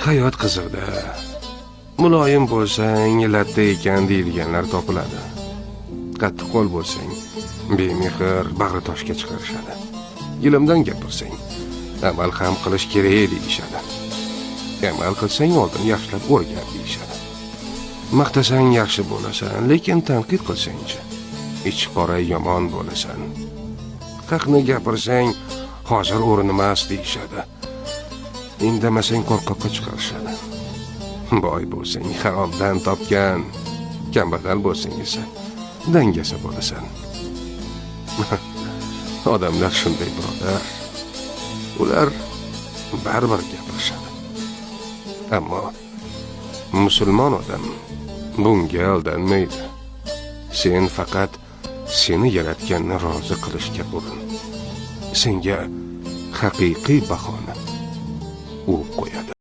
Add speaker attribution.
Speaker 1: Hayot qiziqda. Muloyim bo'lsang, latta ekan deydiganlar topiladi. Qattiqqo'l bo'lsang, bemehr, bag'ri toshga chiqarishadi. Ilmdan gapirsang, amal ham qilish kerak deyishadi. Amal qilsang, oldin yaxshilab o'rgan deyishadi. Maqtasang yaxshi bo'lasan, lekin tanqid qilsangchi, ichi qora yomon bo'lasan. Haqni gapirsang, hozir o'rin emas deyishadi. Indamasang qo'rqoqqa chiqarishadi. Boy bo'lsang haromdan topgan, kambag'al bo'lsang esa dangasa bo'lasan. Odamlar shunday, birodar. Ular baribir gapirishadi. Ammo musulmon odam bunga aldanmaydi. Sen faqat seni yaratganni rozi qilishga urin. Senga haqiqiy bahoni u qo'yadi.